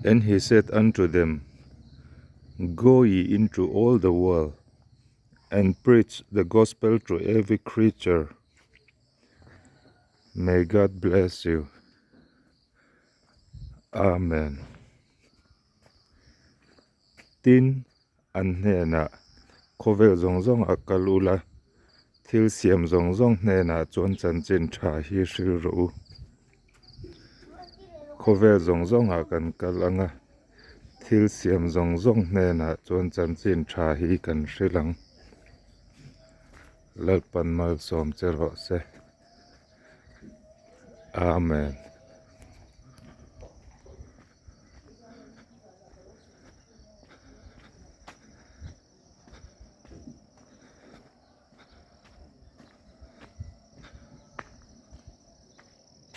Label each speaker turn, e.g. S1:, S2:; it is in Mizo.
S1: And he said unto them, Go ye into all the world, and preach the gospel to every creature. May God bless you. Amen. Tin, an hnenah, Khawvel zawng zawng a kal ula, thil siam zawng zawng hnenah chuan chanchin tha hi hril rawh u. Khawvel zawng zawngah kan kal ang a, thil siam zawng zawng hnenah chuan chanchin tha hi kan hril ang. Lalpan malsawm che rawh se. Amen.